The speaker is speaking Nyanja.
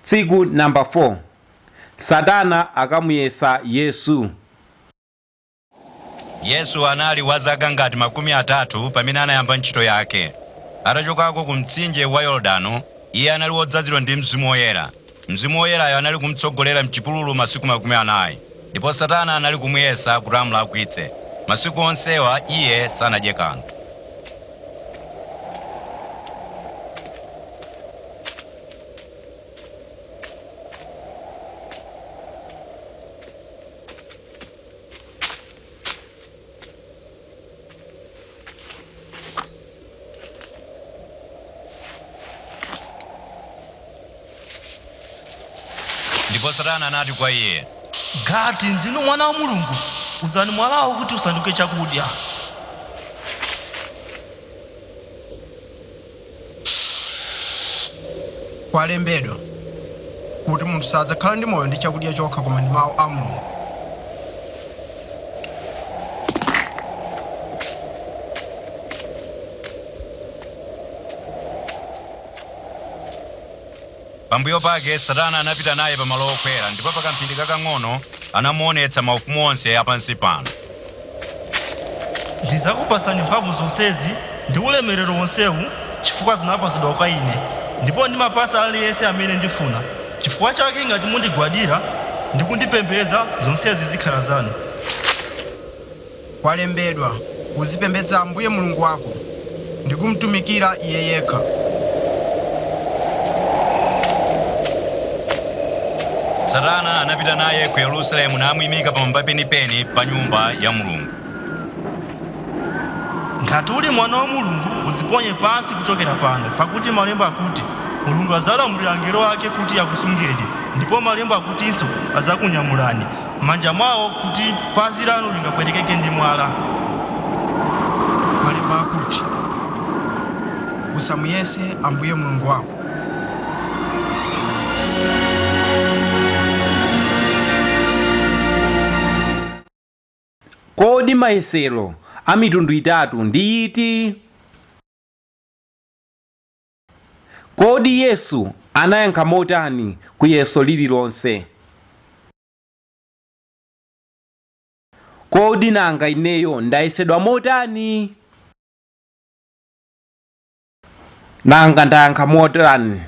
Tsiku namba 4. Satana akamuyesa Yesu. Yesu anali wa zaka ngati 30 pamene anayamba ntchito yake. Atachokako ku mtsinje wa Yorodano, iye anali wodzazidwa ndi Mzimu Woyera. Mzimu Woyerayo anali kumtsogolera m'chipululu masiku 40, ndipo Satana anali kumuyesa kuti amulakwitse. Masiku onsewa iye sanadye kanthu. Ndipo Satana anati kwa iye, Ngati ndinu mwana wa Mulungu, uzani mwalawu kuti usanduke chakudya. Kwalembedwa kuti munthu sadzakhala ndi moyo ndi chakudya chokha koma ndi mawu a Mulungu. Pambuyo pake Satana anapita naye pamalo okwera, ndipo pa kamphindi kakang'ono anamuonetsa maufumu onse a pansi pano. Ndidzakupatsani mphamvu zonsezi ndi ulemerero wonsewu chifukwa zinapatsidwa kwa ine, ndipo ndimapatsa aliyense amene ndifuna. Chifukwa chake ngati mundigwadira ndi kundipembedza, zonsezi zikhala zanu. Kwalembedwa, Uzipembedza Ambuye Mulungu wako, ndi kumtumikira Iye yekha. Satana anapita naye ku Yerusalemu namuyimika pamwamba penipeni pa Nyumba ya Mulungu. Ngati uli mwana wa Mulungu, udziponye pansi kuchokera pano, pakuti Malemba akuti, Mulungu adzalamulira angelo ake kuti akusungeni, ndipo Malemba akutinso, Adzakunyamulani m'manja mwawo kuti phazi lanu lingapwetekeke ndi mwala. Malemba akuti, Usamuyese Ambuye Mulungu wako. Kodi mayesero a mitundu itatu ndi iti? Kodi Yesu anayankha motani ku yeso lililonse? Kodi nanga ineyo ndayesedwa motani? Nanga ndayankha motani?